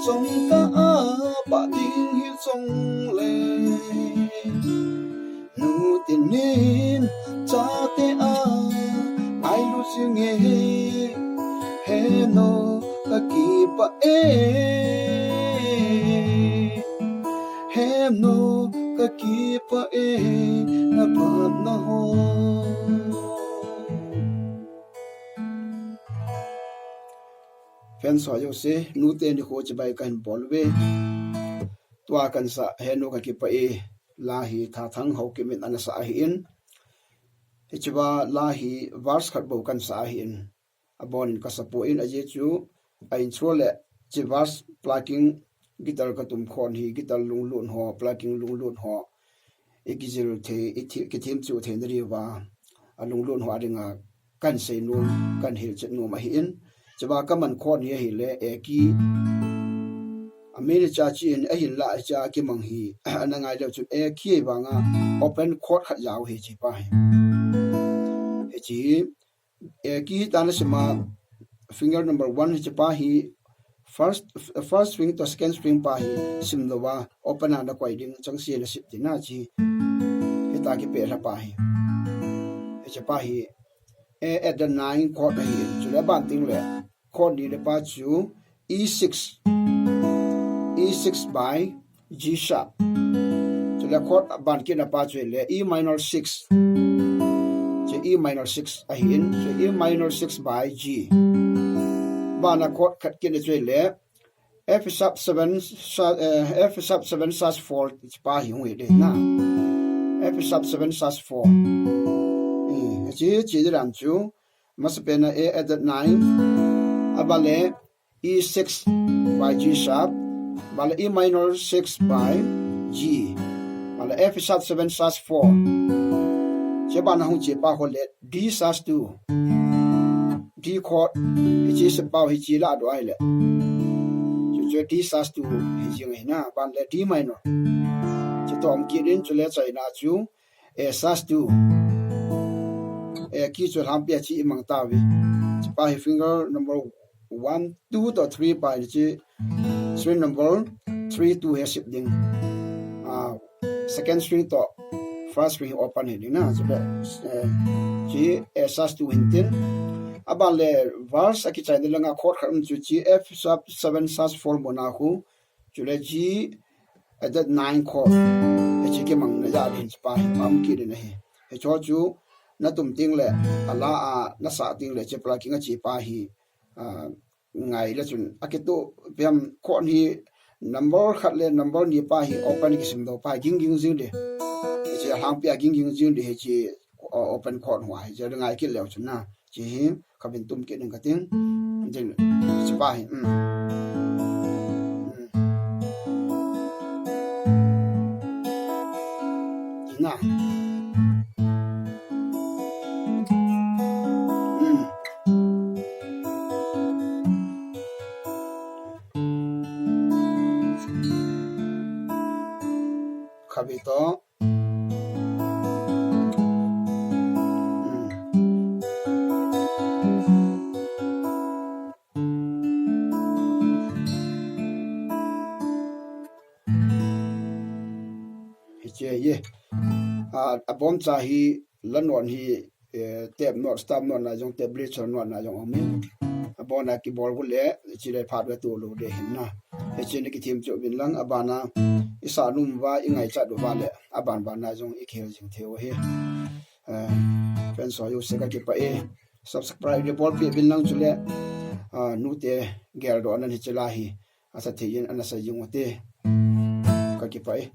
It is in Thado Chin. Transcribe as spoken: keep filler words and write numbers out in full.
Chong ka a pa ding hi chong le. Nu tinin chate a ngai lu jing e. He nu ka kipah e. He nu ka kipah e. Na phatna ho. Friends ho jouse, nute nikho chibai kahin bol uve. Tua kana sa He nu ka kipah e la hi Thathang Haokip in ana sa ahin. Hichea la hi verse khat bou kana sa ahin. Abonin ka sa poi, ajeh chu a intro le hiche verse plucking guitar ka tum khon hi guitar lunglut ho, plucking lunglut ho i kijil thei, i thi-, kithem chu thei na diuva, a lunglut ho a dinga kana sei nom, kana hilchet nom ahin. Hichea ka man khon hi ahile A key. A min cha chi in ahinla cha kimang hi, ana ngai leu chun A key vanga open chord khat jao hi hiche pa hi. Hiche A key tana sima finger number one hiche pa hi first, first string to second string pa hi sim louva open a na koi ding chang se na sip tina chi. Hita kipeh la pa hi. Hiche pa hi A at the nine chord ahi. Chule ban ting le chord ni le pa chu E six. E six by G sharp. Chule chord ban kit na pa chu le E minor six. Chu E minor six ahin, chu E minor six by G. Bana chord khat kit na chu le F sharp seven, sha-, eh, F sharp seven sus four pa hi hung hi de na. F sharp seven sus four. Eh, chi, chi de ram chu. Masapen a A at the nine. Abale E six by G sharp. Bale E minor six by G. Bale F sharp seven sus four. Che bana hung che pa ho le D sus two. D chord. Hiche se pa hiche la do ai le. Chu chu D sus two hi jing hi na. Ban le D minor. Chu to am kit in chu le chai na chu. A sus two. A key chu lhangpi a chi i mang tauve. Chi pa hi finger number one, two to three pa hi chi string number three, two hi sip ding. Ah, second string to first string open hi ding na. Chi pa, eh, chi A sus two hin tin. Aban le verse a kichai ni langa chord khat um chu chi F sharp seven sus four mona khu. Chule G at that nine chord. Hiche kimang na ja din chi pa hi pam kit na hi. Hicho chu na tum ting le, ala a na sa ting le, che plucking a chi pa hi, ah, ngai le chun. A kitu piam chord hi number khat le number ni pa hi open kisim do pa ging ging jing de. Hiche lhangpi a ging ging jing de hiche, ah, open chord hua hiche ngai kit leu chun na. Chi hi, ka bin tum kit ning ka tin. Din, chi pa hi, um. Um. Chi na. Um. Ka bi to. Hiche ye. A, abom cha hi la non hi, eh, tep non, stab non na jong, tablature non na jong amin. Abona kibol gu le, chile phat ve tu lo de hin na. Hiche ni kithim chu bin lang, abana, i sa num va, i ngai cha du va le, aban ban na jong i khel jing theu hi. Eh, friends ho jouse ka kipah e. Subscribe le bol pi bin lang chule, ah, nute gel do anan hiche la hi. Asa thei in ana sa jing u te. Ka kipah e.